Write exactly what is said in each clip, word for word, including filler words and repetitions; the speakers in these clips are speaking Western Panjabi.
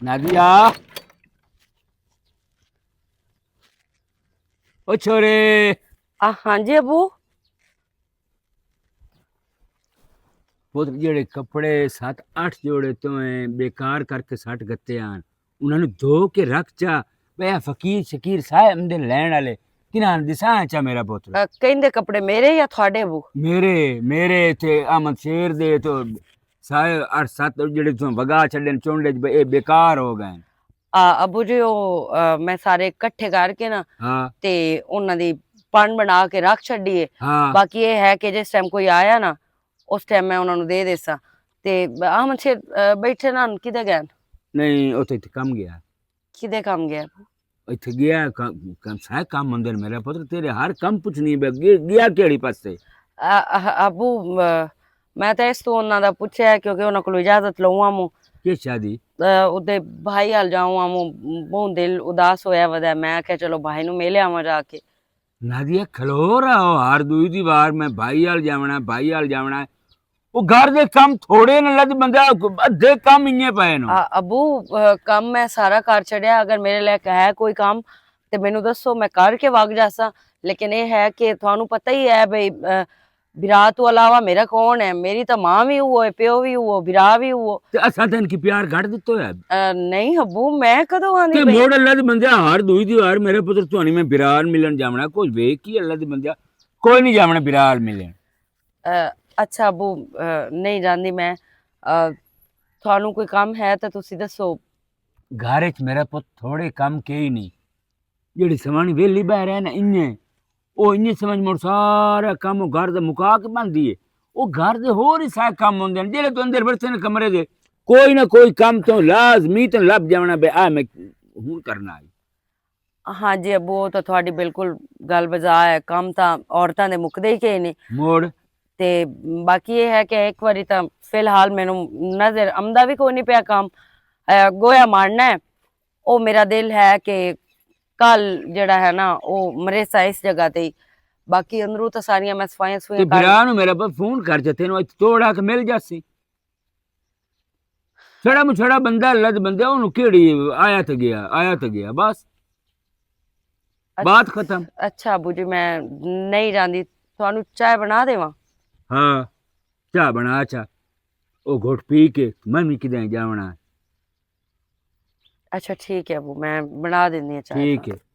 نادیا، او چھوڑے۔ آ، ہاں جی ابو۔ پتر جیہڑے کپڑے ست اٹھ جوڑے تو ہیں بیکار کر کے سٹ گتے آن، انہاں نوں دھو کے رکھ چا۔ بے فقیر شکیر سائے امدے لین والے، کنہاں نوں دساں چا میرا پتر؟ کہندے کپڑے میرے یا تھوڑے ابو؟ میرے، میرے تے احمد شیر دے تو سائے اٹھ ست جیہڑے تو وگا چھڈن چونڈے چ، اے بیکار ہو گئے۔ آ، ابو جی، او، آ، میں سارے اکٹھے کر کے نا، ہاں۔ تے انہاں دی پن بنا کے رکھ چھڈی ہے۔ ہاں۔ باقی اے ہے کہ جس ٹائم کوئی آیا نا، اس ٹائم میں انہاں نوں دے دیساں۔ تے احمد شیر، آ، بیٹھے نا، کدے گئے؟ نہیں، او تے اتھے کم گیا۔ کدے کم گیا؟ اتھے گیا، ک-، ک-، سارے کم ہوندے نے میرا پتر، تیرے ہر کم پوچھنی ہے، گیا، گیا کیڑی پاسے؟ آ، آ، ابو، آ، میں تے اس تو انہاں دا پوچھیا ہے، کیونکہ انہاں کولوں اجازت لواں موں۔ کس شادی؟ آ، اودے بھائی حال جاؤں آ موں، بہت دل اداس ہویا ودا ہے۔ میں آکھیا چلو بھائی نوں مل آواں جا کے۔ نادیا کھلو رہا ہو، ہر دوئی دیوار میں بھائی حال جاونا ہے، بھائی حال جاونا ہے۔ وہ گھر دے کم تھوڑے نے لد بندہ، ادھے کم انجے پائے نو۔ آ، ابو، آ، کم میں سارا کر چھڑیا، اگر میرے لے کے ہے کوئی کم تے مینوں دسو، میں کر کے وگ جاساں۔ لیکن اے ہے کہ تھانوں پتہ ہی ہے بھئی، آ، بھرا تو علاوہ میرا کون ہے؟ میری تاں ماں وی اوہ ہے، پیو وی اوہ، بھرا وی اوہ۔ تے اساں تاں ان کی پیار گھٹ دتو ہے۔ آ، نہیں ابو، میں کدوں آندی تے پئی؟ موڑ اللہ دے بندے، ہر دوئی دیوار میرے پتر تو نہیں، میں بھرا ملن جاونا، کچھ ویکھ کی اللہ دے بندے، کوئی نہیں جاونا بھرا ملن۔ آ، اچھا ابو، آ، نہیں جاندی میں۔ آ، تھانوں کوئی کم ہے تے تسی دسو۔ گھر وچ میرا پت تھوڑے کم کے ہی نہیں۔ جیڑی سوانی ویلی بہ رہے نا انجے، او انجے سمجھ مڑ سارا کم او گھر دا مکا کے بندی ہے۔ او گھر دے ہور ہی سارے کم ہوندے نے، جیڑے تو اندر بڑھتے نے کمرے دے، کوئی نہ کوئی کم تو لازمی تو لب جاونا بے، آ میں ہن کرنا ہے۔ ہاں جی ابو، او تاں تہاڈی بالکل گل بجا ہے، کم تاں عورتاں دے مکدے ہی کہیں نہیں۔ موڑ۔ تے باقی یہ ہے کہ ایک واری تاں فی الحال مینوں نظر آمدا بھی کوئی نہیں پیا کم، اے، گویا مارنا ہے۔ او میرا دل ہے کہ کل جڑا ہے نا، او مریسا اس جگہ تے ہی۔ باقی اندروں تاں ساریاں میں صفائیاں تے سفائیاں کر بھرا نوں میرا پا فون کر جاتے نوں، اج توڑا کے مل جاسی۔ چھڑا مچھڑا بندہ، لد بندہ، اونوں کیڑی آیا تے گیا، آیا تے گیا، بس۔ اچ-، بات ختم۔ اچھا ابو جی، میں نہیں جاندی، تانوں چائے بنا دیواں؟ ہاں، چاہ بنا چا۔ او گھٹ پی کے میں بھی کدے جاونا۔ اچھا ٹھیک ہے ابو، میں بنا دیندی ہاں چائے۔ ٹھیک ہے۔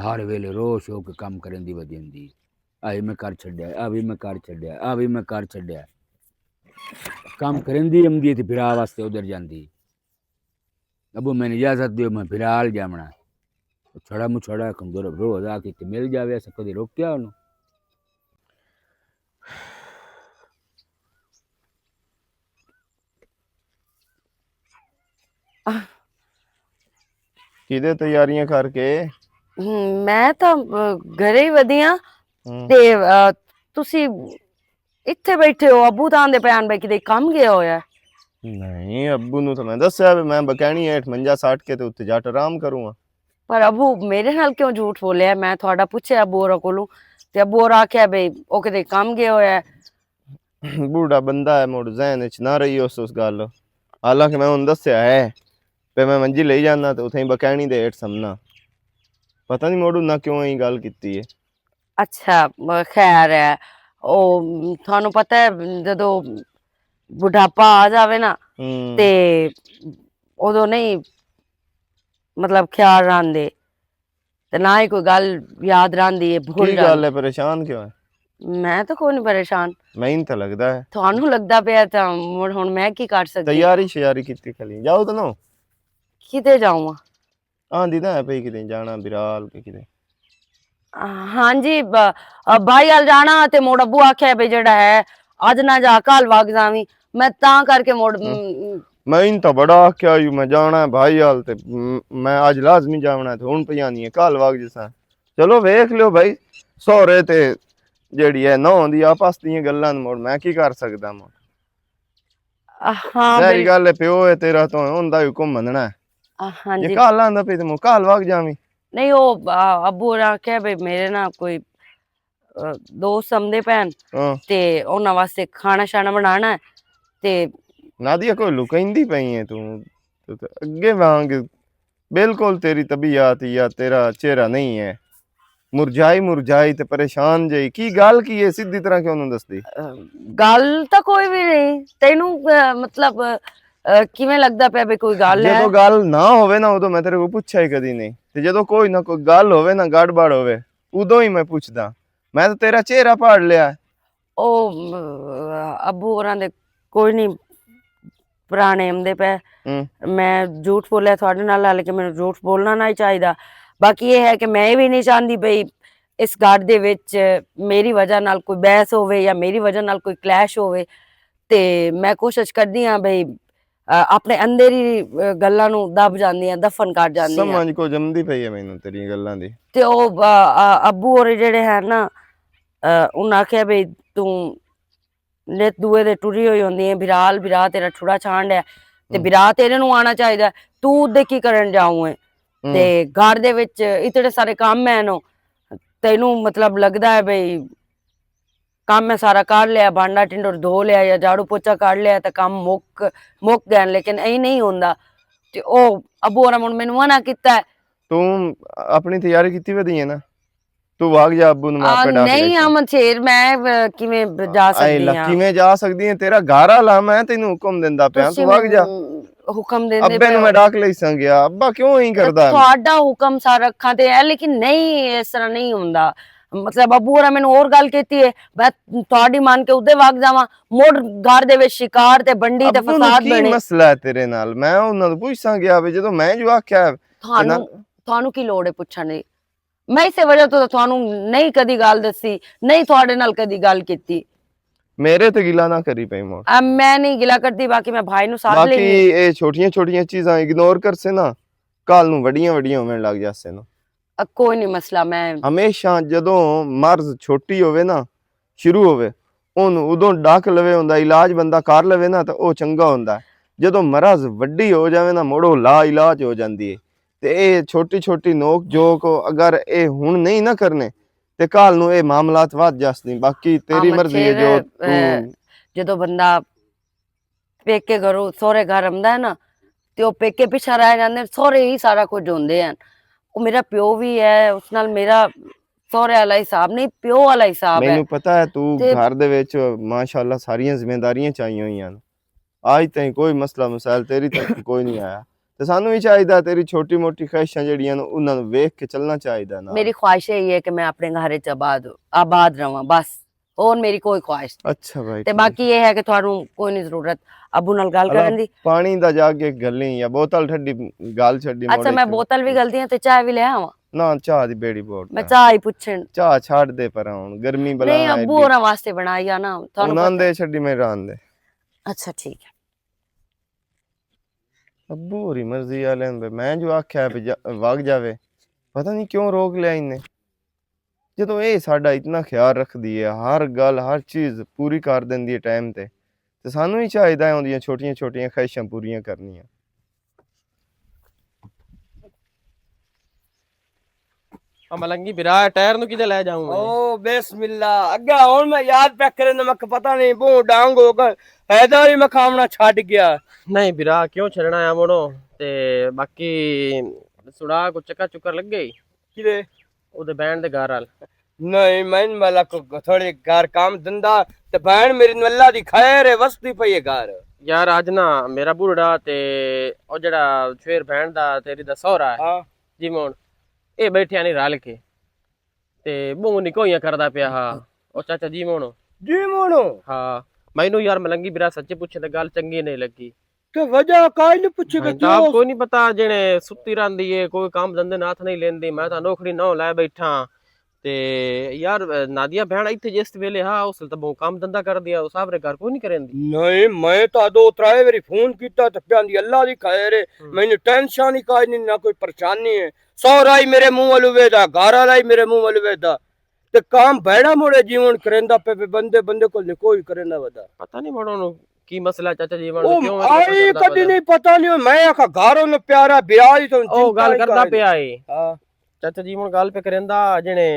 ہر ویلے روش ہو کے کم کرن دی ودی ہوندی۔ آ وی میں کر چھڈیا، آ وی میں کر چھڈیا، آ وی میں کر چھڈیا۔ کم کرن دی امدی تے بھرا واسطے ادھر جاندی۔ ابو میں نے اجازت دیو، میں بھرا ال جاونا۔ چھڑا مچھڑا کندو روز آ کے تے مل جاوے، اساں کدی روکیا انہوں؟ کیدے تیاریاں کر کے؟ ہم، میں تاں، آ، گھرے ہی ودی ہاں۔ ہم۔ تے، آ، تسی اتھے بیٹھے ہو، ابو تاں آندے پے آن بھائی کدے کم گیا ہویا ہے؟ نہیں، ابو نو تاں میں دسیا بھی میں بکینی ہیٹھ منجا سٹ کے تے اتھے جٹ آرام کروں ہاں۔ پر ابو میرے نال کیوں جھوٹ بولیا ہے؟ میں تہاڈا پوچھیا ابو ہوراں کولوں، تے ابو ہوراں آکھیا بھائی او کدے کم گیا ہویا ہے۔ بوڑھا بندہ ہے، مڑ ذہن وچ نہ رہی اس، اس گل۔ حالانکہ میں ہن دسیا ہے، پہ میں منجی لئی جانا تے اتھے ہی بکینی دے ہیٹھ سمنا۔ پتہ نہیں مڑ انہاں کیوں ای گل کیتی ہے۔ اچھا، م-، خیر ہے۔ او، م، تھانوں پتہ ہے، جدوں بڑھاپا آ جاوے نا، ہوں۔ تے ادوں نہیں، مطلب، خیال راندے۔ تے نہ ہی کوئی گل یاد راندی ہے، بھول کی گل جاندے۔ ہے، پریشان کیوں ہے؟ میں تو کوئی نہیں پریشان۔ میں ہی تے لگدا ہے۔ تھانوں لگدا پیا تے مڑ ہن میں کی کر سکدی؟ تیاری شیاری کیتی کھلی۔ جاؤ تے نو۔ کتے جاؤں؟ آندی تاں ہے پئی کتے جانا، برال کے کتے۔ ہاں جی، ب-، بھائی حال جانا تے مڑ ابو آکھیا بھئی جڑا ہے، اج نہ جا، کل وگ جاویں۔ میں تاں کر کے مڑ، ہاں۔ م-، میں ان تاں بڑا آکھیا یو، میں جانا ہے بھائی حال تے، م-، میں اج لازمی جاونا ہے تے ہن پئی آندی ہے، کل وگ جساں۔ چلو ویکھ لیو بھائی، سہرے تے جڑی ہے نہ ہوندی آپس دیاں گلاں، مڑ میں کی کر سکدا مڑ؟ ہاں، ظاہری بل-، گل ہے، پیو ہے تیرا، تو ہوندا ہی حکم مننا ہے۔ ہاں جی۔ کال آندا پئی تے مو کال وگ جاویں۔ نہیں، او، آ، ابو ہوراں آکھیا بھئی میرے نال کوئی، آ، دوست آمدے پین، ہاں۔ تے انہاں واسطے کھانا شانا بنانا ہے، تے نادیہ، کوئی لکائندی پئی ہے تو؟ تو اگے وانگ بالکل تیری طبیعت یا تیرا چہرہ نہیں ہے، مرجائی مرجائی تے پریشان جائی۔ کی گل کی ہے؟ سیدھی طرح کیوں نہ دسدی؟ گل تاں کوئی وی نہیں۔ تینوں مطلب کیویں لگدا پیا وی کوئی گل ہے؟ جدوں گل نہ ہووے نا، ادوں میں تیرے کول پوچھا ہی کدی نہیں۔ تے جدوں کوئی نہ کوئی گل ہووے نا، گڑبڑ ہووے، ادوں ہی میں پوچھدا۔ میں تاں تیرا چہرہ پڑھ لیا۔ او ابو ہوراں دے کوئی نہیں، پرانے آمدے پے۔ میں جھوٹ بولیا تھوڑے نال، حالانکہ مینوں جھوٹ بولنا نہ ہی چاہیدا۔ باقی یہ ہے کہ میں یہ بھی نہیں چاہندی بھئی اس گھر دے وچ میری وجہ نال کوئی بحث ہووے یا میری وجہ نال کوئی کلیش ہووے۔ تے میں کوشش کردی ہاں بھئی، آ، اپنے اندر ہی، آ، گلاں نوں دب جاندی ہاں، دفن کر جاندی ہاں۔ سمجھ کو جمدی پئی ہے مینوں تیریاں گلاں دی۔ تے او، آ، آ، ابو اور جڑے ہیں نا، آ، انہاں آکھیا بھئی توں نت دوئے دے ٹری ہوئی ہوندی ہے، بھرال بھرا تیرا ٹھڑا چھانڈ ہے، تے بھرا تیرے نوں آنا چاہیدا ہے، تو اودے کی کرن جاؤں ہے؟ تے گھر دے وچ اتنے سارے کام ہیں نو، تینوں مطلب لگدا ہے بھئی کام میں سارا کر لیا، بانڈا ٹنڈور دھو لیا یا جھاڑو پوچا کر لیا تے کام مک، مک گئے، لیکن ایں نہیں ہوندا۔ تے او ابو اور من مینوں منع کیتا ہے۔ تو اپنی تیاری کیتی ودی ہے نا؟ تو واگ جا ابو نوں میں آ، اپے ڈاک نہیں لے آمد شیر، میں، آ، کیویں جا آئے سکدی ہاں؟ کیویں جا سکدی ہے؟ تیرا گھر والا، میں تینوں حکم دیندا پیا، تو تسی واگ جا۔ مینوں حکم دیندے ابے نوں پے میں ہو۔ ڈاک لئی ساں گیا، ابا کیوں ہی کردا ہے؟ تہاڈا حکم سارا اکھاں تے ہے، لیکن نہیں، اس طرح نہیں ہوندا۔ مطلب، ابو ہوراں مینوں اور گل کیتی ہے، میں تہاڈی مان کے ادے واگ جاواں، مڑ گھر دے وچ شکار تے بنڈی تے ابو نوں فساد کی بنے۔ مسئلہ ہے تیرے نال؟ میں انہاں نوں پوچھ ساں گیا، وے جدوں میں جو آکھیا ہے، تے نہ تہانوں، تہانوں کی لوڑ ہے پوچھن دی؟ میں اسے وجہ تو تہانوں نہیں کدی گل دسی، نہیں تہاڈے نال کدی گل کیتی۔ میرے تے گلا نہ کری پئی مڑ۔ آ، میں نہیں گلا کرتی، باقی میں بھائی نوں ساتھ باقی لینی۔ اے چھوٹیاں چھوٹیاں چیزاں اگنور کرسے نا، کل نوں وڈیاں وڈیاں ہون لگ جاسے نا۔ آ، کوئی نہیں مسئلہ، میں ہمیشہ جدوں مرض چھوٹی ہووے نا، شروع ہووے، اون ادوں ڈک لوے، اوندا علاج بندہ کر لوے نا، تے او چنگا ہوندا ہے۔ جدوں مرض وڈی ہو جاوے نا، مڑ او لا علاج ہو جاندی ہے۔ تے اے چھوٹی چھوٹی نوک جوک اگر اے ہن نہیں نہ کرنے، تے کل نوں اے معاملات ود جاسدیں۔ باقی تیری مرضی ہے جو تو جدوں بندہ پیکے گھروں سہرے گھر آندا ہے نا، تے او پیکے پیچھے رہ جاندے نے، سہرے ہی سارا کچھ ہوندے ہیں۔ او میرا پیو وی ہے، اس نال میرا سہرے والا حساب نہیں، پیو والا حساب ہے۔ مینوں پتہ ہے تو تے گھر دے وچ ماشاءاللہ ساریاں ذمہ داریاں چاہیاں ہوئیاں نے۔ آج تائیں کوئی مسئلہ مسائل تیری طرف کوئی نہیں آیا۔ تے سانوں وی چاہیدا تیری چھوٹی موٹی خواہشاں جڑیاں نے، انہاں نوں ویکھ کے چلنا چاہیدا نا۔ میری خواہش یہی ہے کہ میں اپنے گھر وچ آباد، آباد رہواں، بس۔ اور میری کوئی خواہش نہیں۔ اچھا بھائی، تے ٹھیک۔ باقی یہ ہے کہ تھانوں کوئی نہیں ضرورت ابو نال گل اللہ کرن دی۔ پانی دا جا کے گلیں یا بوتل ٹھڈی گل چھڈی اچھا، موڑے میں چوں۔ بوتل بھی گلدی ہاں تے چائے بھی لے آواں؟ نہ، چاہ دی بیڑی بوٹ میں دا۔ چاہ ہی پچھن۔ چاہ چھڈ دے پر ہن، گرمی بلا نہیں، ہے ابو ایڈی۔ ہوراں واسطے بنائی آ نا، تھانوں انہاں پتہ۔ دے چھڈی میں ران دے۔ اچھا، ٹھیک ہے۔ ابو ہوری مرضی والے ہن، میں جو آکھیا ہے وگ جاوے، پتہ نہیں کیوں روک لیا انہیں۔ جدوں اے ساڈا اتنا خیال رکھدی ہے، ہر گل، ہر چیز پوری کر دیندی ہے ٹائم تے، تے سانوں ہی چاہیدا ہے اوندیاں چھوٹیاں چھوٹیاں خواہشاں پوریاں کرنیاں۔ آ ملنگی برا ہے، ٹائر نو کدے لے جاؤں میں؟ او بسم اللہ، اگا ہن میں یاد پیا کرے نا، میں کہ پتہ نہیں بہوں ڈانگ ہو گئے، پیدا ہی میں کھاونا چھڈ گیا۔ نہیں برا، کیوں چھڑنا ہے مڑو؟ تے باقی سڑا کو چکا چکر لگ گئی؟ کدے؟ او دے بہن دے گھر وال۔ نہیں، میں والا کو تھوڑے گھر کام دھندا، تے بہن میری نو اللہ دی خیر ہے، وسدی پئی ہے گھر۔ یار، اج نا میرا بوڑھا تے او جڑا شیر بہن دا تیری دا سہرا ہے، ہاں۔ جی مون، اے بیٹھے نہیں رل کے، تے بہوں نکوئیاں کردا پیا ہا۔ او چاچا جی مون۔ جی مون۔ ہاں، مینوں یار ملنگی برا سچے پوچھے تے گل چنگی نہیں لگی۔ تے وجہ کائے نہیں پچھے کہ میں تاں کیوں؟ کوئی نہیں پتا، جنے ستی رہندی ہے، کوئی کام دھندے ناتھ نہیں لیندی، میں تاں نوکری نہ لے بیٹھا۔ تے یار، نادیہ بہن ایتھے جس ویلے ہا، اس ویلے تاں بہوں کام دھندا کر دیا، اس آپرے گھر کوئی نہیں کرندی۔ نہیں، میں تاں دو ترائے واری فون کیتا تے پیاندی اللہ دی خیر ہے، ہوں۔ مینوں ٹینشن ہی کائے نہیں، نہ کوئی پریشانی ہے۔ سورا ہی میرے منہ ول ویدا، گھر والا ہی میرے منہ ول ویدا۔ تے کام بہنا موڑے جیون کریندا پے، پے بندے، بندے کول نکو ہی کریندا ودا۔ پتہ نہیں مڑ انہوں کی مسئلہ چاچا جیون او کیوں ایسا آئی کردا کدی ودا؟ نہیں پتہ نہیں، میں آکھا گھر انہوں پیارا بیاج تو او گل کردا پیا اے۔ ہاں۔ چاچا جیون گل پہ کریندا، جنے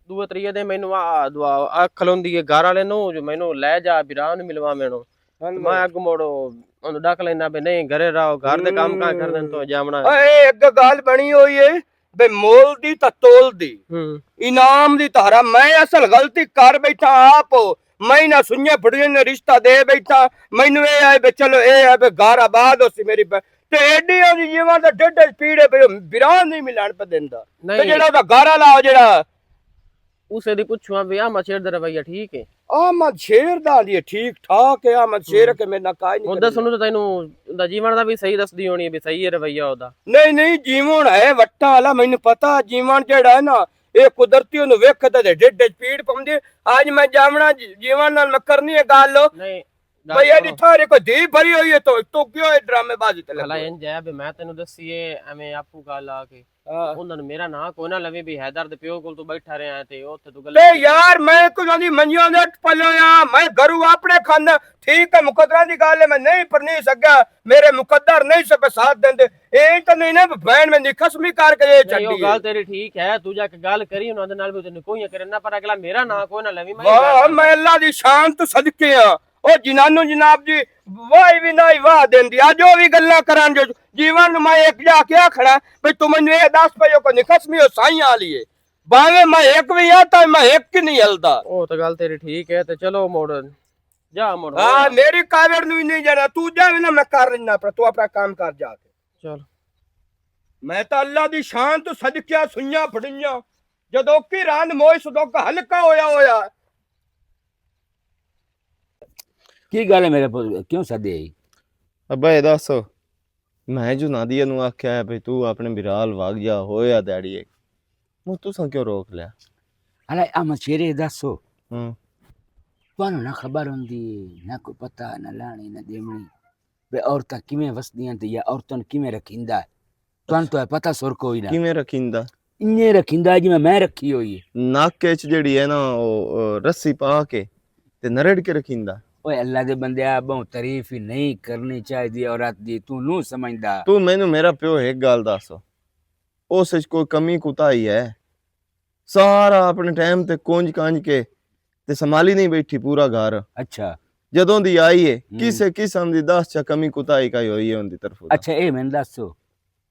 دو تریے دے مینوں آ دعا آ کھلوندی اے گھر والے نوں، جو مینوں لے جا، بھرا نوں ملوا مینوں۔ میں اگ موڑو، اونوں ڈک لینا بھی نہیں، گھرے رہو، گھر دے کام کاج کرنے تو جامنا۔ اے اک گل بنی ہوئی ہے، بے مول دی تے تول دی، انعام دی تہارا۔ میں اصل غلطی کر بیٹھا آپ، میں نہ سنیا پھڑیاں نے رشتہ دے بیٹھا۔ مینوں اے آئے بے چلو اے آئے بے گھر آباد ہو سی میری پہ۔ تے ایڈیاں دی جیواں دے ڈڈ وچ پیڑے پے، بیران نہیں ملان پہ دیندا۔ تے جیڑا دا گھر والا جیڑا اسے دی پچھواں بھی احمد شیر دا رویہ ٹھیک ہے؟ احمد شیر دا دی ٹھیک ٹھاک ہے، احمد شیر کے میرے نال کائی نہیں ہن دس کرنا۔ انہوں تے تینوں دا جیون دا بھی صحیح دس دی ہونی ہے بھی صحیح ہے رویہ او دا۔ نہیں، نہیں، جیون ہے وٹاں والا، مینوں پتا جیون جیڑا ہے نا، اے قدرتی اونوں ویکھ تے ڈڈ وچ پیڑ پوندی۔ اج میں جاونا جی-، جیون نال میں کرنی ہے گل۔ نہیں، گل بھائی، اے سنو۔ تھارے کوئی دی بھری ہوئی ہے تو، تو کیوں اے ڈرامے بازی تے لگے؟ بھلا انج ہے بھی میں تینوں دسی ہے، ایویں آپو گل آ کے۔ ہاں۔ انہاں نے میرا ناں کوئی نہ لوی بھی حیدر دے پیو کول تو بیٹھا رہیا ہے تے اوتھے تو گل تے یار، میں کوئی دی منجیاں دے پلے آ، میں گھرو اپنے کھانا، ٹھیک ہے، مقدراں دی گل ہے، میں نہیں پر نہیں سکیا، میرے مقدر نہیں سب ساتھ دیندے۔ اے تے نہیں نے بہن میں نکھسمی کر کے اے نہیں، او چھڈی ہے۔ گل تیری ٹھیک ہے، تو جا کے گل کری انہاں دے نال بھی تے کوئی کرنا، پر اگلا میرا ناں کوئی نہ لوی، میں واہ، میں اللہ دی شان تو صدقے ہاں۔ او جنانو جناب جی، واہ وی نہ واہ دیندی۔ اج او وی گلاں کران جو جیون نوں میں ایک جا کے آکھنا، بھئی تو مینوں اے دس پئے او کو نکھسمی او سائیں آلی ہے۔ باویں میں ایک وی آ، تاں میں ایک ہی نہیں ہلدا۔ او تے گل تیری ٹھیک ہے، تے چلو مڑ، جا مڑ۔ ہاں، میری کاوڑ نوں ہی نہیں جانا، تو جا وی نہ، میں کر لینا، پر تو اپنا کام کر جا کے۔ چل۔ میں تاں اللہ دی شان تو صدقیاں سنیاں پڑھیاں، جدوں کی ران موئے صدوں کا ہلکا ہویا ہویا۔ کی گل ہے میرے پتر، کیوں سدے آئی؟ ابا، اے دس، میں جو نادیہ نوں آکھیا ہے بھئی تو اپنے بھرا ال وگ جا، ہویا دیہاڑی ایک، وہ تساں کیوں روک لیا؟ الا احمد شیر، اے دسو، ہوں۔ تانوں نہ خبر ہوندی، نہ کوئی پتہ، نہ لانی، نہ دیونی، بے عورتاں کیویں وسدیاں تے یا عورتاں نوں کیویں رکھیندا ہے؟ تانوں تو ہے پتہ سر کوئی نہ۔ کیویں رکھیندا؟ انجے رکھیندا جویں میں رکھی ہوئی ہے۔ نک اچ جیڑی ہے نا، او، او، رسی پا کے تے نرڑ کے رکھیندا۔ اوئے اللہ دے بندیا، بہوں تعریف ہی نہیں کرنی چاہیدی عورت دی، تو نو سمجھدا۔ تو مینوں میرا پیو ایک گل دس، اس وچ کوئی کمی کوتاہی ہے؟ سارا اپنے ٹائم تے کونج کانج کے تے سنبھالی نہیں بیٹھی پورا گھر۔ اچھا۔ جدوں دی آئی ہے، ہوں۔ کسے قسم دی دس چا کمی کوتاہی کائی ہوئی ہے ان دی طرفوں؟ اچھا، اے مینوں دسو،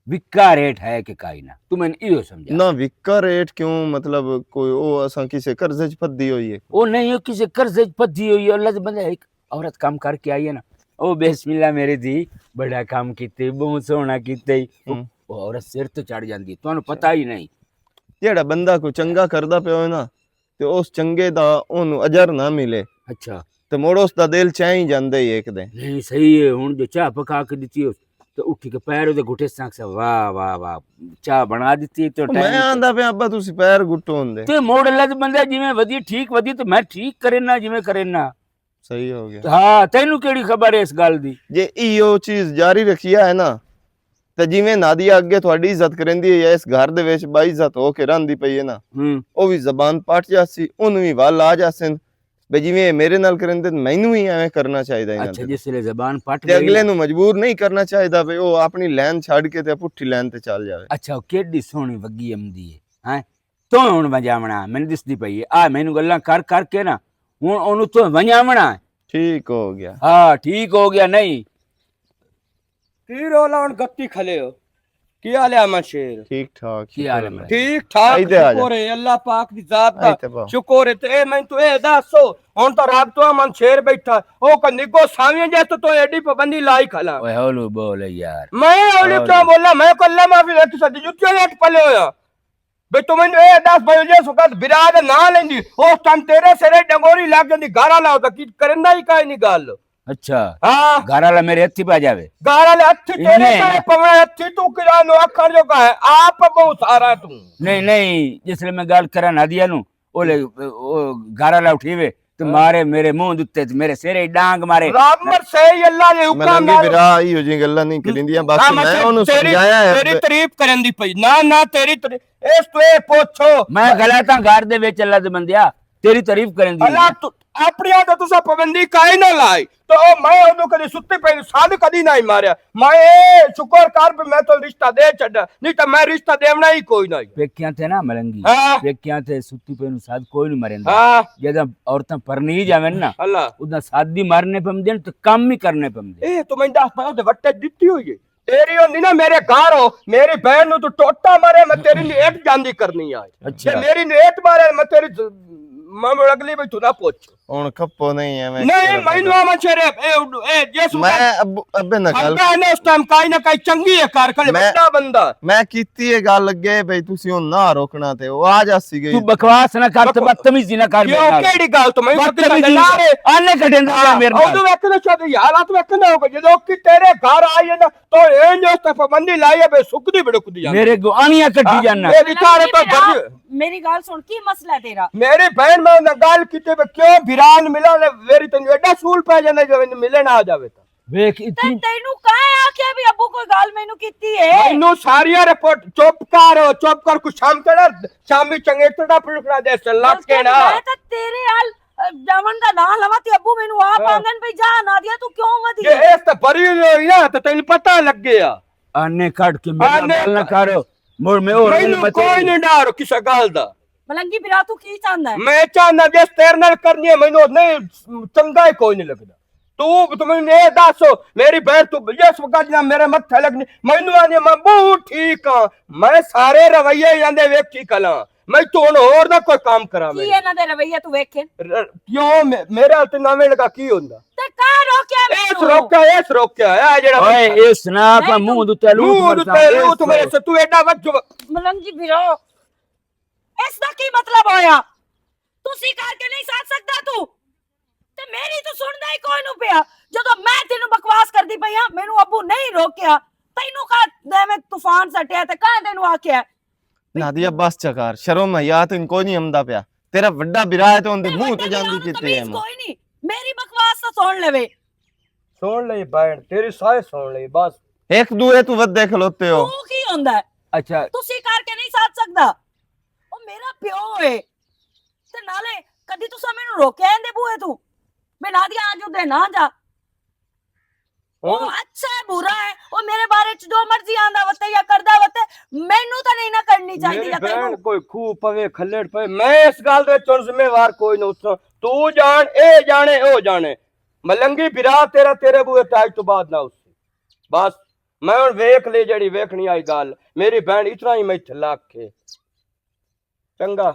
وکا ریٹ ہے کہ کائی نہ؟ تو مینوں ایہو سمجھا۔ نہ، وکا ریٹ کیوں؟ مطلب، کوئی او اساں کسے قرضے چ پھدی ہوئی ہے؟ او نہیں، او کسے قرضے چ پھدی ہوئی ہے۔ اللہ دے بندے، ایک عورت کام کر کے آئی ہے نا، او بسم اللہ میرے دی، بڑا کام کیتے، بہت سوہنا کیتے۔ او، ہوں۔ او عورت سر تے چڑھ جاندی ہے، تانوں پتہ ہی نہیں۔ جیڑا بندہ کوئی چنگا کردا پیا ہوئے نا، تے اس چنگے دا اونوں اجر نہ ملے، اچھا۔ تے مڑ اس دا دل چاہی جاندے ہی ایک دن۔ نہیں، صحیح ہے، ہن جو چاہ پکا کے دتی اس، تے اٹھ کے پیر دے گھٹے سانک سے، واہ، واہ، واہ، چاہ بنا دتی تے او، میں ٹائم تے۔ آندا پیا ابا، تسی پیر گھٹو ہوندے۔ تے مڑ اللہ دے بندے جویں ودی ٹھیک ودی، تے میں ٹھیک کرنا جویں کرنا۔ صحیح ہو گیا۔ ہاں، تینوں کیڑی خبر ہے اس گل دی؟ جے ایہو چیز جاری رکھیا ہے نا، تے جویں نادیہ اگے تہاڈی عزت کریندی ہے یا اس گھر دے وچ با عزت ہو کے رہندی پئی ہے نا، ہوں۔ او وی زبان پٹ جاسی، اونوں وی ول آ جاسن۔ بے جویں میرے نال کریندے، مینوں وی ایویں کرنا چاہیدا انہاں اچھا، دے۔ جس ویلے زبان پٹ تے گئی اگلے نا۔ نوں مجبور نہیں کرنا چاہیدا بے او اپنی لین چھڈ کے تے پٹھی لین تے چل جاوے۔ اچھا، او کیڈی سوہنی وگی امدی ہے، ہیں؟ تو ہن وجاونا، مینوں دسدی پئی ہے۔ آ مینوں گلاں کر کر کے نا، ہن اونوں تو وجاونا ہے۔ ٹھیک ہو گیا۔ ہاں، ٹھیک ہو گیا، نہیں۔ کی رولا ہن گتی کھلے ہو؟ کی حال ہے امن شیر؟ ٹھیک ٹھاک، کی حال ہے شکر اللہ۔ ٹھیک ٹھاک، آئی تے آ جا۔ شکر ہے اللہ پاک دی ذات دا۔ آئی تے باو۔ شکر ہے۔ تے اے میں تو اے دسو، ہن تو رب تو امن شیر بیٹھا، او کہ نگو ساویاں جے تو، تو ایڈی پابندی لائی کھلا۔ اوئے ہولو بول یار۔ میں ہولو ہولو۔ کیوں بولا؟ میں کو اللہ معافی رکھ سکتی، جتیاں لٹ پلے ہویا۔ بے تو مینوں اے دس بھائی، جس وقت برا دا ناں لیندی، اس ٹائم تیرے سرے ڈنگوری لگ جاندی، گارا لاؤ تاں کی کرندا ہی کائے نہیں گل۔ اچھا۔ ہاں۔ گارا لا میرے ہتھی پا جاوے۔ گارا لا ہتھی تیرے انہیں پا پونا، ہتھی تو کلا نو اکھاں جو کا ہے، آپ بہت سارا تو۔ نہیں، نہیں، جس لے میں گل کراں نادیہ نو، او لے، او گارا لا اٹھی وے، تے ہاں۔ مارے میرے منہ دتے، تے میرے سرے ڈانگ مارے۔ رب مرسے ہی اللہ دے حکم میں نال۔ برا ہی ہو جی گلاں نہیں کریندیاں، باقی ہاں، میں میں اونوں تیری، سمجھایا ہے۔ تیری تعریف کرن دی پئی۔ نہ، نہ، تیری تعریف اس تو اے پوچھو۔ میں غلط ہاں گھر دے وچ اللہ دے بندیا۔ تیری تعریف کرن دی اللہ۔ تو اپنی آ تو تسا پابندی کائی نہ لائی۔ تو میں اودوں کدی ستی پئی نوں سد کدی نہ ہی ماریا۔ میں اے شکر کر بھی میں تو رشتہ دے چھڈا، نہیں تو میں رشتہ دیونا ہی کوئی نہ ہی۔ پیکیاں تے نا ملنگی، ہاں۔ پیکیاں تے ستی پئی نوں سد کوئی نہیں مریندا۔ ہاں۔ جداں عورتاں پرنی جاون نا، اللہ۔ اوداں سد دی مرنے پمدے نے تے کم ہی کرنے پمدے۔ اے تو میں دس پاؤں دے وٹے دتی ہوئی ہے۔ تیری ہوندی نا میرے گھر ہو، میری بہن نوں تو ٹوٹا مارے، میں تیری نیٹ جاندی کرنی آ۔ اچھا۔ جے میری نیٹ مارے، میں تیری ز-، میں مڑ اگلی بھی تو نہ پوچھ۔ ہن کھپو نہیں ہے، میں نہیں، کیا میں کروں؟ نو میں چرے، اے، اے، جس میں وقت اب-، ابے نہ گل۔ ہمدا ہے نا، اس ٹائم کائی نہ کائی چنگی ہے کار، کلے میں، بندہ بندہ۔ میں کیتی یہ گل اگے بھئی، تسی ہن نہ روکنا تے، وہ آ جاسی گئی۔ تو بکواس نہ کر، تے بکواس۔ بدتمیزی نہ کر میرے نال۔ کیوں؟ کیڑی گل تو میں بدتمیزی نہ کر۔ آنے کٹے نہ ہاں، میرے نال۔ اودوں ویکھنا چاہیے، حالات ویکھنا ہوگا، جدوں کہ تیرے گھر آئی ہے نا، تو اینج اس تے پابندی لائی ہے، بے سکدی بڑکدی جاندی۔ میرے گوانیاں کٹی ہاں، جانا۔ میری تارے پر میرا، بڑی میری گل سن، کی مسئلہ ہے تیرا؟ میری بہن میں انہاں گل کیتے، بے کیوں بھران ملا نے، میری تینوں ایڈا سول پے جانا جو اینوں ملن آ جاوے تا۔ ویکھ تے اتنی تینوں کہاں آکھیا بھی ابو کوئی گل مینوں کیتی ہے؟ مینوں ساریاں رپورٹ، چپ کر، چپ کر، کچھ شام تے نا، شامی چنگے تے نا پڑکنا دے سے لگ کے نا۔ میں تے تیرے حال جاون دا ناں لواں تے ابو مینوں آپ ہاں۔ آندن پئی، "جا نادیا، تو کیوں ودی؟" جے اس تے بری ہوئی نا، تے تینوں پتہ لگ گیا۔ آنے کٹ کے میرے آنے نال نہ کٹ۔ کر۔ مڑ میں اور مینوں مت کوئی نہیں ڈر کسے گل دا۔ ملنگی برا، تو کی چاہندا ہے؟ میں چاہندا جس تیرے نال کرنی ہے، مینوں نہیں چنگا ہی کوئی نہیں لگدا۔ تو، تو مینوں یہ دس، میری بہن، تو جس وقت نہ میرے متھے لگنی، مینوں آنے میں بہت ٹھیک ہاں، میں سارے رویے آندے ویکھی کلاں۔ میں تو ہن ہور نہ کوئی کام کراں۔ کی انہاں دے رویے تو ویکھے؟ ر-، کیوں مے-، میرے ہل تے نویں لگا کی ہوندا؟ تے کہاں روکیا اس مینوں؟ روکیا، اس روکیا، اے جڑا اوئے، اس نہ نہیں کوئی تو منہ دے تے لوت منہ دے مرساں، تے اس لوت مرے سے تو ایڈا وجو۔ ملنگی بھرو، اس دا کی مطلب ہویا؟ تسی کر کے نہیں ساتھ سکدا تو؟ تے میری تو سندا ہی کوئی نو پیا۔ جدوں میں تینوں بکواس کردی پئی ہاں، مینوں ابو نہیں روکیا۔ تینوں کا ایویں طوفان سٹیا تے کہاں تینوں آکھیا؟ نادیہ، بس چکار، شرم حیا تین کوئی نہیں آمدا پیا۔ تیرا وڈا برا ہے تے اوندے تے منہ وڈے تے جاندی برا نوں کیتی ہے تمیز ماں۔ کوئی نہیں۔ میری بکواس تو سن لوے۔ سن لئی بہن، تیری سائے سن لئی بس۔ ایک دوئے تو ودے کھلوتے ہو۔ تو کی ہوندا ہے؟ اچھا۔ تسی کر کے نہیں ساتھ سکدا۔ او میرا پیو ہے۔ تے نالے کدی تساں مینوں روکیا ایندے بوئے تو؟ میں نادیہ آج اودے نہ جا۔ او ہن اچھا ہے، برا ہے، او میرے بارے چ جو مرضی آندا وتے یا کردا وتے، مینوں تاں نہیں نہ کرنی چاہیدی میری یا بہن تینوں۔ کوئی کھو پوے، کھلڑ پوے، میں اس گل دے چن ذمہ وار کوئی نہ اتھاں۔ تو جان، اے جانے، او جانے۔ ملنگی بھرا تیرا تیرے بوئے تے اج تو بعد نہ اسی۔ بس، میں ہن ویکھ لئی جیڑی ویکھنی آئی گل۔ میری بہن اتنا ہی میں اتھے لگ کے۔ چنگا،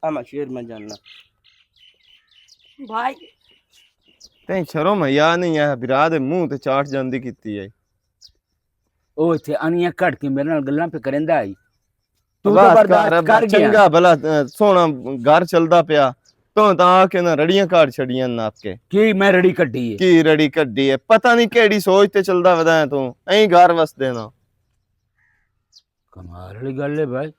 اما شیر میں جاننا۔ بھائی۔ تیں شرم حیا نہیں ہے، برا دے منہ تے چاٹ جاندی کیتی ہے۔ او اتھے انیاں کٹ کے میرے نال گلاں پہ کریندا آئی۔ تو تو بس برداشت کر، کر گیا۔ چنگا بھلا، اے، سوہنا گھر چلدا پیا۔ تو تاں آ کے نہ رڑیاں کاٹ چھڑیاں نپ کے۔ کی میں رڑی کڈی ہے؟ کی رڑی کڈی ہے؟ پتہ نہیں کیڑی سوچ تے چلدا ودا ہے تو۔ ایں گھر وس دینا۔ کمال والی گل ہے بھائی۔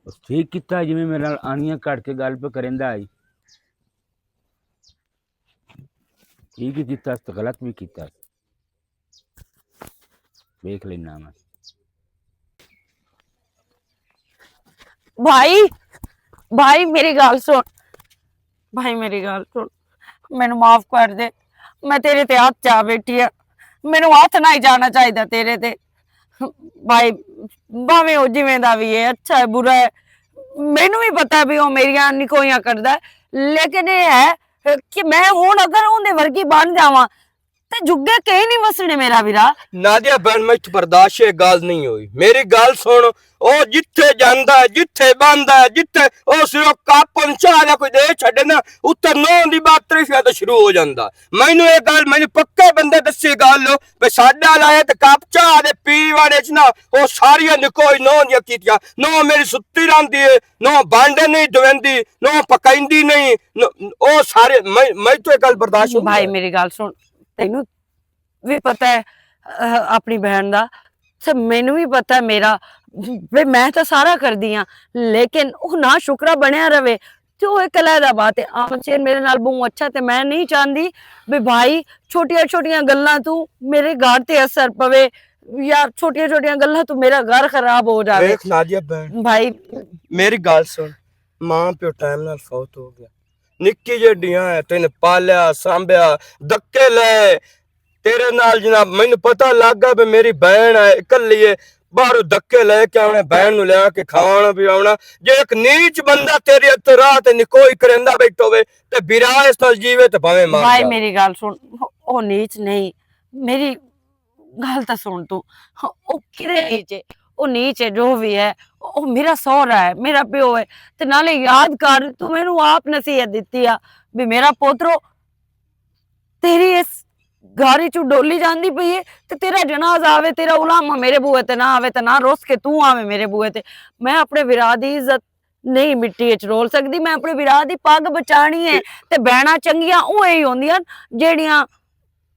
بس ٹھیک کیتا ہے، جویں میرے نال آنیاں کٹ کے گل پہ کریندا آئی۔ ٹھیک ہی کیتا، اس تو غلط بھی کیتا۔ دیکھ لینا میں۔ بھائی، بھائی میری گل سن، بھائی میری گل سن، مینوں معاف کر دے، میں تیرے تے ہاتھ چا بیٹھی ہاں، مینوں ہاتھ نہ ہی جانا چاہیدا تیرے تے۔ بھائی، بھاویں او جویں دا وی ہے، اچھا ہے، برا ہے، مینوں وی پتہ ہے بھی او میریاں نکوئیاں کردا ہے، لیکن اے ہے کہ میں ہن اگر اوندے ورگی بن جاواں تے جھگے کہیں نہیں وسنے میرا ویرا۔ نادیہ بہن، میں تو برداشت یہ گل نہیں ہوئی۔ میری گل سن، او جتھے جاندا ہے، جتھے باندا ہے، جتھے او صرف کپ چاہ دا کوئی دے چھڈے نا، اتھے نو دی بات تریفیا تو شروع ہو جاندا۔ مینوں یہ گل، مینوں پکے بندے دسی گل، بے ساڈا لایا تے کپ چاہ دے پیوان وچ نا، او ساریاں نکوئی نو دیاں کیتیاں، نو میری ستی راندی ہے، نو بانڈے نہیں دویندی، نو پکائندی نہیں، نو، او سارے، میں، میں تو یہ گل برداشت نہیں بھائی، ہے۔ میری گل سن، تینوں وی پتہ ہے، اہ، اپنی بہن دا، تے مینوں وی پتہ ہے میرا، وے میں تاں سارا کردی ہاں، لیکن او نہ شکرا بنیا رہے، تے او ایک علیحدہ بات ہے۔ آمد شیر میرے نال بہوں اچھا، تے میں نہیں چاہندی وے بھائی چھوٹیاں چھوٹیاں گلاں تو میرے گھر تے اثر پوے، یا چھوٹیاں چھوٹیاں گلاں تو میرا گھر خراب ہو جاوے۔ ویکھ نادیہ بہن، بھائی، میری گل سن، ماں پیو ٹائم نال فوت ہو گیا۔ نکی جیڈیاں ہے، تین پالیا، سانبیا، دکے لے۔ تیرے نال جناب، مینوں پتہ لگ گیا بھی میری بہن ہے، اکلی ہے، باہروں دکے لے کے آونے، بہن نوں لیا کے کھاونا پیونا۔ جے ایک نیچ بندہ تیرے اتھے راہ تے نکوئی کریندا بیٹھا ہوے، تے بیرا اس نال جیوے تے بھاویں مر بھائی، جاوے۔ میری گل سن، او نیچ نہیں، میری گل تاں سن تو، او کدے نیچ ہے، او نیچ ہے، جو بھی ہے، او میرا سہرا ہے، میرا پیو ہے، تے نالے یاد کر، تو مینوں آپ نصیحت دتی آ، بھی میرا پوترو، تیری اس گاری چوں ڈولی جاندی پئی ہے، تے تیرا جنازہ آوے، تیرا علامہ میرے بوئے تے نہ آوے، تے نہ روس کے تو آوے میرے بوئے تے۔ میں اپنے ویرا دی عزت نہیں مٹی وچ رول سکدی، میں اپنے ویرا دی پگ بچانی ہے۔ تے بہناں چنگیاں او ہی ہوندیاں جیڑیاں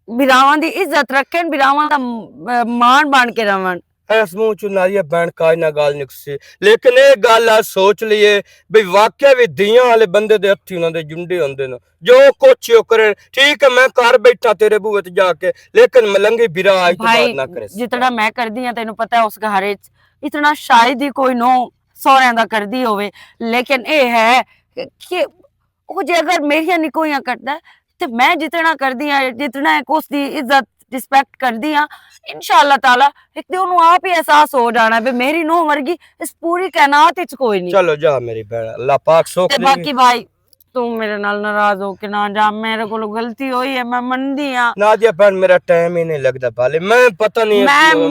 ویراواں دی عزت رکھن، ویراواں دا م-، مان بن کے رہون۔ اس منہ چوں ناری بہن کاج نہ گال نکسی، لیکن اے گل آ سوچ لئیے بھئی واقعی وی دیاں والے بندے دے ہتھی انہاں دے جنڈے ہوندے نے۔ جو کچھ او کرے، ٹھیک ہے، میں گھر بیٹھا تیرے بوئے تے جا کے، لیکن ملنگی برا آج تو بعد بھائی، نہ کرے۔ جتنا میں کردی ہاں، تینوں پتہ ہے، اس گھر وچ اتنا شاید ہی کوئی نو سوریاں دا کردی ہووے، لیکن اے ہے کہ او جے اگر میریاں نکوئیاں کردا ہے، تے میں جتنا کردی ہاں، جتنا ایک اس دی عزت، رسپیکٹ کردی ہاں، انشاءاللہ تعالیٰ ایک دن اونوں آپ ہی احساس ہو جانا ہے، بے میری نو ورگی اس پوری کائنات وچ کوئی نہیں۔ چلو جا میری بہن، اللہ پاک سوکھ تے دے۔ باقی بھائی، تو میرے نال ناراض ہو کے نہ جا، میرے کولوں غلطی ہوئی ہے، میں مندی ہاں۔ نادیہ بہن، میرا ٹائم ہی نہیں لگدا بالے، میں پتہ نہیں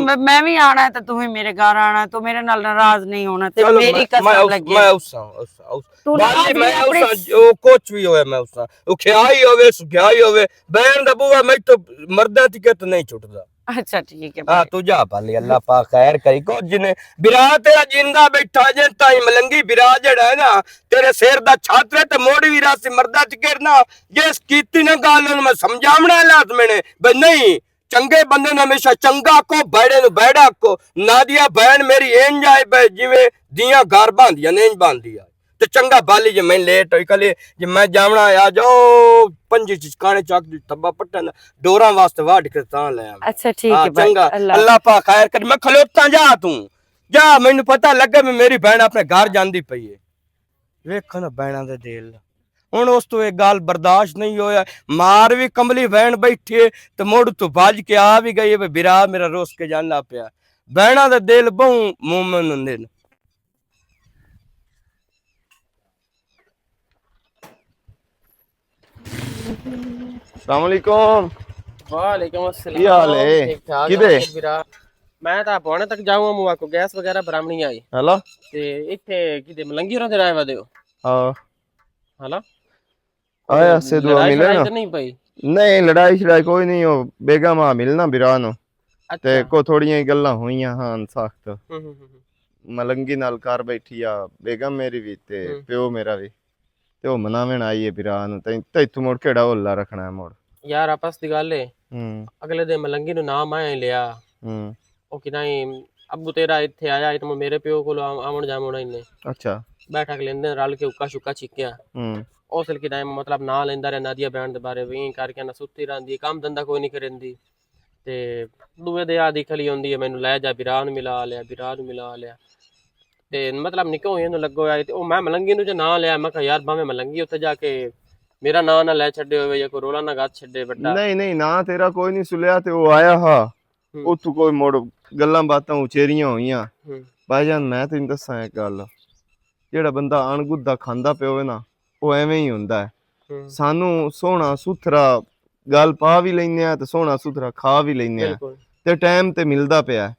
میں، میں بھی آنا ہے تے تو ہی میرے گھر آنا ہے، تو میرے نال ناراض نہیں ہونا، تے چلو، میری میں، میں قسم اس، لگی۔ میں اس، اس، اس، تو نہ بالی، میں اپنے اس، او کچھ بھی ہوئے، میں اس، او کھیائی ہوئے، سکھیائی ہوئے، بہن دا بوا میں تو مردہ ٹکٹ نہیں چھٹدا۔ اچھا، ٹھیک ہے ہاں، بھائی۔ تو جا پالی، اللہ پاک خیر کری۔ کچھ جنے برا تیرا جیندا بیٹھا جے، تائیں ملنگی برا جڑا ہے نا، تیرے سر دا چھاترے تے موڑی وی راسی مردہ چ گرنا۔ جس کیتی نا گل، اونوں میں سمجھاونا لازم نے، بھئی نہیں، چنگے بندے نے ہمیشہ چنگا کو، بیڑے نو بیڑا کو۔ نادیہ بہن میری انج آئے بے، جویں دیاں گھر باندیاں نے، انج باندی آئے۔ تے چنگا بالی جے میں لیٹ ہوئی کلے، جے میں جاونا آ جاؤ، پنجی چ کانے چاک دی تھبا پٹن، ڈوراں واسطے واڈ کے تاں لے آواں۔ اچھا، ٹھیک ہاں، ہے بھائی، چنگا۔ اللہ اللہ پاک خیر کر، میں کھلوتا جا توں۔ جا، مینوں پتہ لگا میں میری بہن اپنے گھر جاندی پئی ہے۔ ویکھو نا بہناں دے دل۔ ہن اس تو ایک گل برداشت نہیں ہویا۔ مار وی کملی بہن بیٹھی ہے تے مڑ تو بھج کے آ وی گئی ہے، برا میرا روس کے جانا پیا۔ بہناں دے دل بہوں مومن ہوندے نے۔ السلام علیکم۔ وعلیکم السلام۔ کی حال ہے؟ ٹھیک ٹھاک کدے؟ میں تاں پونے تک جاؤں، موا کو گیس وغیرہ برامنی آئی۔ ہیلو۔ تے ایتھے کدے ملنگی ہوراں دے رائے ودے ہو؟ ہاں۔ ہیلو۔ آیا سے دعا لڑائی ملے شڑائی نا؟ تے نہیں پئی؟ نہیں، لڑائی شڑائی کوئی نہیں، او بیگم آ ملنا برا نو۔ اچھا۔ تے کو تھوڑیاں گلاں ہوئیاں ہن سخت۔ ہوں، ہوں، ہوں، ہوں۔ ملنگی نال کر بیٹھی آ، بیگم میری وی تے ہوں۔ پیو میرا وی۔ تے او مناون آئی ہے بھرا نوں، تے، تے اتھوں مڑ کیڑا ہولا رکھنا ہے مڑ؟ یار، آپس دی گل ہے۔ ہوں۔ اگلے دے ملنگی نوں نام آیا ہی لیا۔ ہوں۔ او کداں ہی ابو تیرا اتھے آیا، اتھوں میرے پیو کول آ-، آون جاون ہی نے۔ اچھا۔ بیٹھا کے لیندے رل کے حقہ شکہ چھکیا۔ ہوں۔ او سل کداں ہی مطلب نہ لیندا رہیا نادیہ بہن دے بارے، وی کر کے نہ ستی رہندی، کم دھندا کوئی نہیں کریندی۔ تے دوے دے آدھی کھلی ہوندی ہے، مینوں لے جا، بھرا نوں ملا لیا، بھرا نوں ملا لیا۔ تے مطلب نکو ہوئے نوں لگو ہویا ہے، تے او میں ملنگی نوں جو ناں لیا، میں کہا، "یار، بھاویں ملنگی اتھے جا کے میرا ناں نہ لے چھڈے ہوئے یا کوئی رولا نہ گھت چھڈے وڈا۔" نہیں، نہیں، ناں تیرا کوئی نہیں سلیا، تے او آیا ہا۔ ہوں۔ اتھوں کوئی مڑ گلاں باتاں اچیریاں ہوئیاں۔ ہوں۔ بھائی جان، میں تینوں دساں ایک گل، جیڑا بندہ اݨ گدا کھاندا پیا ہووے نا، او ایویں ہی ہوندا ہے۔ ہوں۔ سانوں سوہنا ستھرا گل پا وی لیندے آں تے سوہنا ستھرا کھا وی لیندے آں۔ بالکل۔ تے ٹائم تے ملدا پیا ہے۔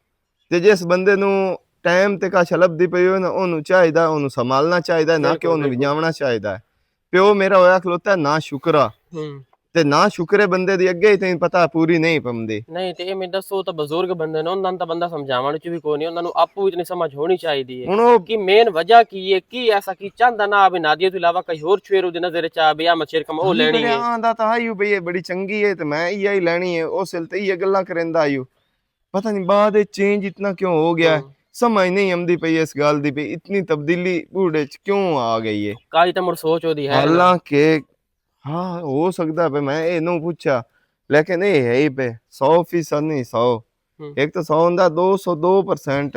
تے جس بندے نوں ٹائم تے کچھ لبھدی پئی ہوئے نا، اونوں چاہیدا، اونوں سنبھالنا چاہیدا ہے، نہ کہ بالکل، اونوں بالکل۔ وجاونا چاہیدا ہے۔ پیو میرا ہویا کھلوتا ہے نا شکرا۔ ہوں۔ تے نا شکرے بندے دی اگے ہی تیں پتہ پوری نہیں پمدی۔ نہیں، تے اے میں دسو، تاں بزرگ بندے نے، انہاں نوں تاں بندہ سمجھاوݨ وچ وی کوئی نہیں، انہاں نوں آپو وچ نہیں سمجھ ہونی چاہیدی ہے۔ ہن او کہ مین وجہ کی ہے، کی ایسا کی چاہندا نہ آوے، نادیہ تو علاوہ کہیں ہور چھوہر دی نظر وچ آ بیا مچھر کم او جی، لینی بڑے ہے۔ آندا تاں آئی ہو بئی ہے، بڑی چنگی ہے، تے میں ایہا ہی لینی ہے، او سل تے ایہا گلاں کریندا آئی ہو۔ پتہ نہیں بعد وچ چینج اتنا کیوں ہو گیا ہے، ہوں۔ سمجھ نہیں آمدی پئی اس گل دی، بھی اتنی تبدیلی بوڑھے وچ کیوں آ گئی ہے۔ کائی تاں مڑ سوچ او دی ہے نا۔ حالانکہ ہاں، ہو سکدا پہ میں اے نو پوچھا، لیکن اے ہے ہی پہ، سو فیصد نہیں، سو۔ ہوں۔ ایک تو سو ہوندا، دو سو دو پرسینٹ۔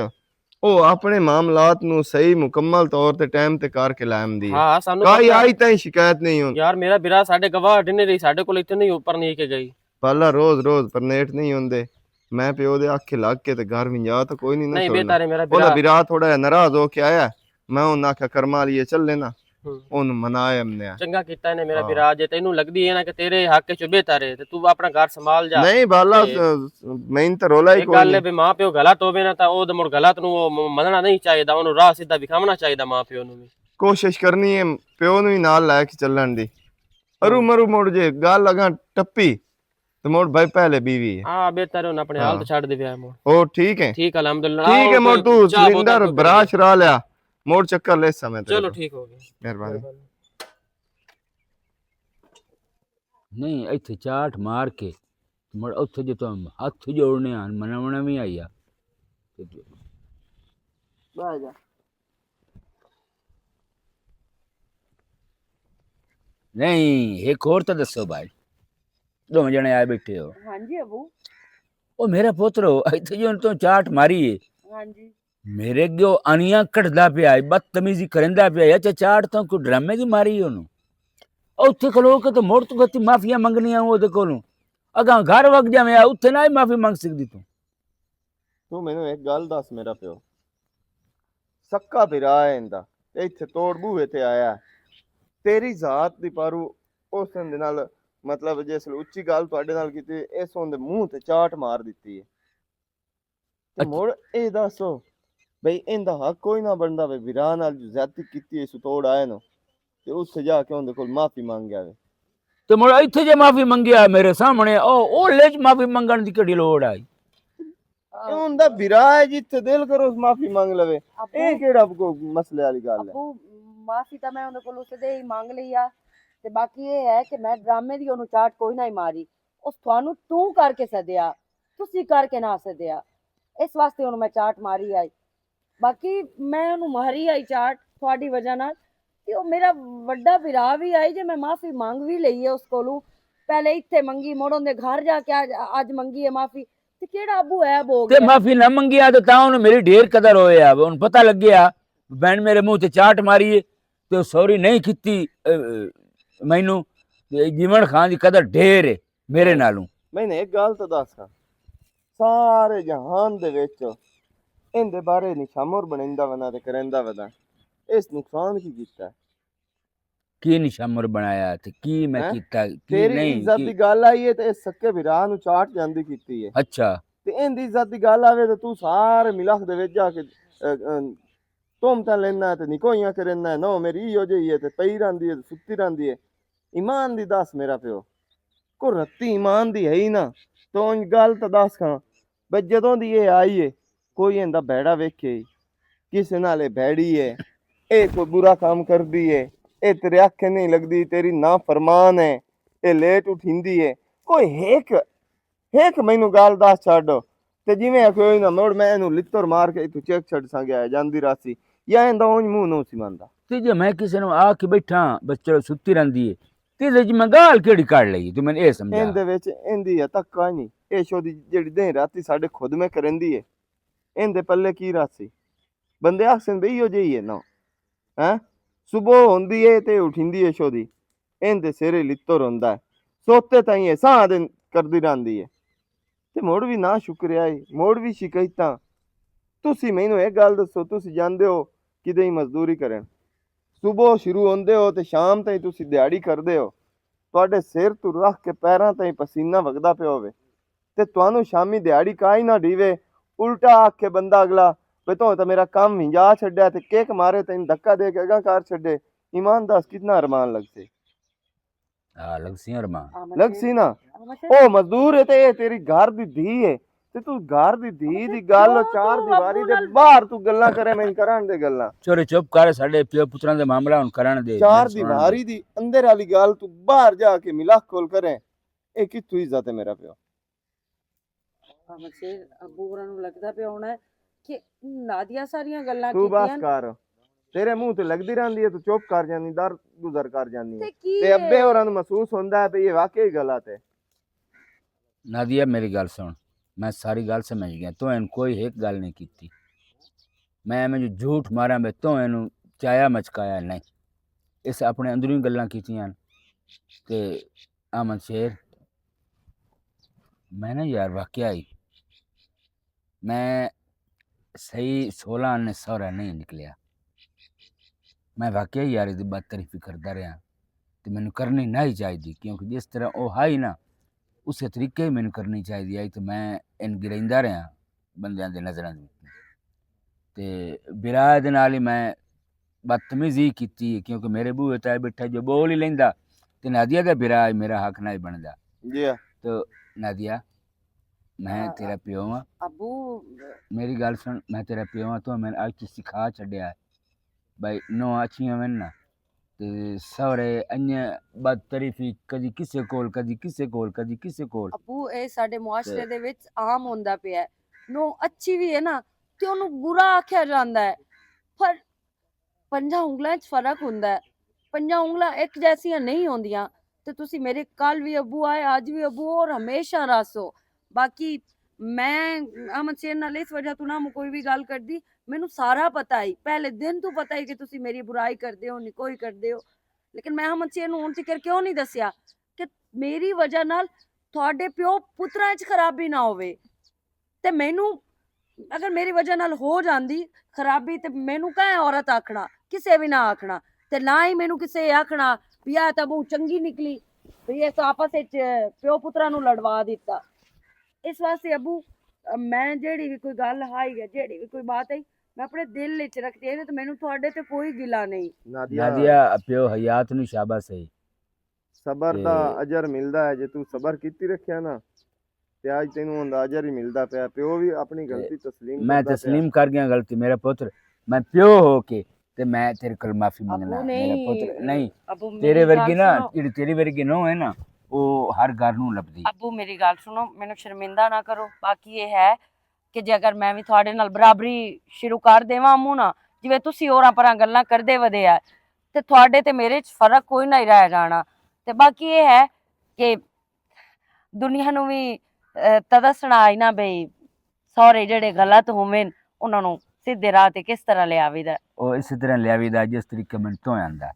او اپنے معاملات نوں صحیح مکمل طور تے ٹائم تے کر کے لائم دی ہے۔ ہاں، سانوں کائی پتہ ہے۔ آج تائیں شکایت نہیں ہوندی۔ یار، میرا برا ساڈے گواہ اڈنے رہی، ساڈے کول اتنے ہی اوپر نہیں کے گئی۔ پہلا روز روز پرنیٹ نہیں ہوندے۔ میں پیو دے آکھے لگ کے تے گھر ونجا تو کوئی نہیں نہ نہیں، چھوڑنا۔ بہتر ہے میرا برا۔ برا تھوڑا جہا ناراض ہو کے آیا۔ میں انہاں آکھیا، "کرماں والی اے، چل لینا۔" ہوں۔ اونوں منایا منیا۔ چنگا کیتا نے میرا ہاں۔ برا، جے تینوں لگدی ہے نا کہ تیرے حق وچ بہتر ہے تے تو اپنا گھر سنبھال جا۔ نہیں بالا، تے س-، س-، میں تے رولا ہی ایک کوئی گل ہے نہیں۔ بھی ماں پیو غلط ہووے نا تاں او تے مڑ غلط نوں او م-، مننا نہیں چاہیدا، اونوں راہ سیدھا وکھاونا چاہیدا ماں پیو نوں بھی۔ کوشش کرنی ہے پیو نوں ہی نال لے کے چلن دی۔ ارو ہوں۔ مرو مڑ جے گل اگاں ٹپی تے مڑ بھائی پہلے بیوی ہے۔ ہاں، بہتر ہے، ہن اپنے حال ہاں۔ تے چھڈ دے پیا مڑ۔ او ٹھیک ہے۔ ٹھیک، الحمدللہ۔ ٹھیک ہے، آؤ، مڑ تو تو چاہ بہت برا اچھی شرا لیا۔ مڑ چکر لے سمے تے چلو، ٹھیک ہو گیا۔ مہربانی۔ مہربانی۔ نہیں، ایتھے چاٹ مار کے مڑ اوتھے جو تم ہاتھ جوڑنے آن، مناونا بھی آئی آ۔ واہ جا۔ نہیں، ایک اور تو دسو بھائی۔ دو جنے آئے بیٹھے ہو۔ ہاں جی ابو۔ او میرا پوترو، ایتھے جو تم چاٹ ماری ہے۔ ہاں جی۔ میرے گیو انیاں کڑدا پیا ہے، بدتمیزی کرندا پیا ہے، اچھا چاٹ تاں کوئی ڈرامے دی ماری اونوں؟ اوتھے کھلو کے تے مڑ تو گتی معافیاں منگنیاں اودے کولوں۔ اگاں گھر وگ جاویں آ، اوتھے نہ ہی معافی منگ سکدی تو۔ تو مینوں ایک گل دس میرا پیو، سکا بھرا ہے ایندا، تے ایتھے توڑ بوہے تے آیا ہے۔ تیری ذات دی پارو اس دے نال، مطلب جس اچی گل تہاڈے نال کیتی، اس اون دے منہ تے چاٹ مار دتی ہے۔ تے اچھا۔ مڑ اے دسو بھئی ایندا حق کوئی نہ بندا وے، ویرا نال جو زیادتی کیتی ہے، ستوڑ آئے نو، تے اس تے جا کے اوندے کول معافی مانگ آوے۔ تے مڑ ایتھے جے معافی منگیا میرے سامنے، او، او لج معافی منگن دی کیڑی لوڑ آئی؟ اے اوندا ویرا ہے، جتھے دل کرو اس معافی مانگ لوے۔ ابو، اے کیڑا کوئی مسئلے والی گل ہے؟ ابو، معافی تاں میں اوندے کول اس دے ہی مانگ لئی آ، تے باقی اے ہے کہ میں ڈرامے دی اونوں چاٹ کوئی نہ ہی ماری، اس تھانوں ٹو کر کے سدیا۔ تسی کر کے نہ سدیا، اس واسطے ہن میں چاٹ ماری آئی۔ باقی میں اونوں ماری آئی چاٹ تہاڈی وجہ نال۔ تے او میرا وڈا بھرا وی آئی، جے میں معافی منگ وی لئی ہے اس کولوں، پہلے ایتھے منگی، مڑ اوندے گھر جا کے اج، اج منگی ہے معافی، تے کیڑا ابو عیب ہو تے گیا؟ معافی نہ منگیا تے تاں اونوں میری ڈھیر قدر ہوئے آ، اونوں پتہ لگیا بہن میرے منہ تے چاٹ ماری ہے تے او سوری نہیں کیتی، اے، اے، مینوں تے جیون خان دی قدر ڈھیر ہے میرے نالوں۔ میں نے ایک گل تو دس ہاں، سارے جہان دے وچ ان دے بارے نشامر بنیندا ونا تے کریندا ودا، اس نقصان کی کیتا ہے؟ کی نشامر بنایا تے کی میں ہیں؟ کیتا، کی تیری نہیں، عزت کی دی گل آئی ہے تے اس سکے بھرا نو چاٹ جاندی کیتی ہے۔ اچھا۔ تے ان دی عزت دی گل آوے تے تو سارے ملخ دے وچ جا کے، اے، اے، تہمتاں لینا ہے تے نکوئیاں کرنا ہے، نو میری ایہو جہی ہے تے پئی رہندی ہے تے ستی رہندی ہے۔ ایمان دی دس میرا پیو، کو رتی ایمان دی ہے ہی نہ، تو ان گل تے دس کھاں، بے جدوں دی اے آئی ہے، کوئی ایندا بھیڑا ویکھے، کسے نال اے بھیڑی ہے، اے کوئی برا کام کردی ہے، اے تیرے آکھے نہیں لگدی، تیری نافرمان ہے، اے لیٹ اٹھیندی ہے، کوئی ہک ہک مینوں گل دس چھڈ، تے جیویں آکھے ہوئی نہ مڑ میں اینوں لتر مار کے اتوں چیک چھڈ ساں گیا ہے، جاندی راسی، یا ایندا اونج منہ نو سی مندا۔ تے جے میں کسے نوں آ کے بیٹھاں، بس چلو ستی رہندی ہے، تے جے میں گال کیڑی کڈ لئی، تو میں اے سمجھا۔ ایندے وچ ایندی ہے تک کوئی نہیں، اے شو دی جیڑی دیں راتی ساڈے خود میں کریندی ہے، ایندے پلے کی راسی؟ بندے آکھسن بھئی ایہو جہی ہے نا، ہیں؟ صبح ہوندی ہے تے اٹھیندی ہے شودی، ایندے سر لتر ہوندا ہے، سوتے تائیں ایسا آدن کردی رہندی ہے۔ تے مڑ وی نہ شکریہ ہے، مڑ وی شکایتاں۔ تسی مینوں ایک گل دسو، تسی جاندے ہو کدے ہی مزدوری کرن؟ صبح شروع ہوندے ہو تے شام تائیں تسی دیہاڑی کردے ہو، تہاڈے سر تو رکھ کے پیراں تائیں پسینہ وگدا پیا ہووے، تے تانوں شامی دیہاڑی کائی نہ ڈیوے، الٹا آکھے بندہ اگلا، "وے تو تاں میرا کم ہنجا چھڈیا تے کک مارے تینوں دھکا دے کے اگاں کر چھڈے۔" ایمان دس کتنا ارمان لگسے؟ ہاں، لگسی ارمان۔ لگسی نا؟ او مزدور ہے تے اے تیری گھر دی دھی ہے، تے تو گھر دی دھی دی گل چار دیواری دے باہر تو گلاں کرے، میں کرن دے گلاں۔ چورے چپ کر، ساڈے پیو پتراں دے معاملہ ہن کرن دے۔ چار دیواری دی اندر والی گل تو باہر جا کے ملاح کول کرے، اے کتھوں عزت ہے میرا پیو؟ ہاں، مشیر ابو ہوراں نوں لگدا پیا ہونا ہے کہ نادیہ ساریاں گلاں تو بس کیتیاں۔ کر، تیرے منہ تے لگدی رہندی ہے، تو چپ کر جاندی، در گزر کر جاندی ہے۔ تے کی تے ابے ہے؟ ہوراں نوں محسوس ہوندا ہے کہ یہ واقعی غلط ہے۔ نادیہ، میری گل سن، میں ساری گل سمجھ گیا، تو ان کوئی ایک گل نہیں کیتی۔ میں ایویں جو جھوٹ ماراں، میں تو اینوں چایا مچکایا نہیں۔ اس اپنے اندروں ہی گلاں کیتیاں۔ تے احمد شیر، میں نا یار واقعہ ہی، میں صحیح سولہ نے سورا نہیں نکلیا۔ میں واقعہ ہی یار دی بد طرفی کردا رہیا، تے مینوں کرنی نہ ہی چاہیدی، کیونکہ جس طرح او ہائی نا، اسے طریقے ہی مینوں کرنی چاہیدی آئی، تے میں ان گریندا رہیا بندیاں دے نظراں دے وچ۔ تے برا دے نال ہی میں بدتمیزی کیتی ہے، کیونکہ میرے بوہے تے بیٹھا جو بول ہی لیندا، تے نادیہ دا برا ہے، میرا حق نہ ہی بندا۔ جی ہاں۔ تو نادیہ، میں ہاں، تیرا پیو ہاں۔ ابو۔ میری گل سن، میں تیرا پیو ہاں، تو میں اج تو سکھا چھڈیا ہے۔ بھائی، نو اچھیاں ون نا۔ تے سورے انج بد طریفی، کدی کسے کول، کدی کسے کول، کدی کسے کول۔ ابو، اے ساڈے معاشرے تے دے وچ عام ہوندا پیا ہے۔ نو اچھی وی ہے نا، تے اونوں برا آکھیا جاندا ہے۔ پر پنجاں انگلاں وچ فرق ہوندا ہے۔ پنجاں انگلاں ایک جیسیاں نہیں ہوندیاں۔ تے تسی میرے کل وی ابو آئے، اج وی ابو اور ہمیشہ راسو۔ باقی میں احمد شیر نال اس وجہ تو نہ کوئی بھی گل کردی، مینوں سارا پتہ ہے، پہلے دن تو پتہ ہے کہ تسی میری برائی کردے ہو، نکوئی کردے ہو۔ لیکن میں احمد شیر نوں ہن تکر کیوں نہیں دسیا کہ میری وجہ نال تہاڈے پیو پتراں وچ خرابی نہ ہووے؟ تے مینوں اگر میری وجہ نال ہو جاندی خرابی، تے مینوں کہیں عورت آکھنا، کسے بھی نہ آکھنا، تے نہ ہی مینوں کسے آکھنا بھی آ تاں بہت چنگی نکلی، بھی اس آپس وچ پیو پتراں نوں لڑوا دتا۔ اس واسطے ابو، میں جیڑی بھی کوئی گل آئی ہے، جیڑی بھی کوئی بات آئی، میں اپنے دل وچ رکھدی ہاں، تے مینوں تہاڈے تے کوئی گلہ نہیں۔ نادیہ، نادیہ، پیو حیات نوں شاباش ہے۔ صبر تے دا اجر ملدا ہے، جے تو صبر کیتی رکھیا نا، تے اج تینوں اوندا اجر ہی ملدا پیا۔ پیو وی اپنی تے غلطی تسلیم میں کردا پیا۔ تسلیم کر گیا غلطی، میرا پتر، میں پیو ہو کے تے میں تیرے کول معافی ابو منگنا، میرا نہیں، پتر۔ نہیں، ابو میری تیرے گل ورگی نا، سنو۔ جڑی تیرے ورگی نو ہے نا، او ہر گھر نوں لبدی۔ ابو میری گل سنو، مینوں شرمندہ نہ کرو۔ باقی یہ ہے کہ جے اگر میں وی تہاڈے نال برابری شروع کر دیواں امو نا، جویں تسی ہوراں پراں گلاں کردے ودے آ، تے تہاڈے تے میرے وچ فرق کوئی نہ رہ جانا۔ تے باقی یہ ہے کہ دنیا نوں وی، اے، تاں دسنا آئی نا بھئی، سورے جڑے غلط ہوون، انہاں نوں سیدھے راہ تے کس طرح لے آویدا؟ او اسی طرح لے آویدا جس طریقے من تو آندا۔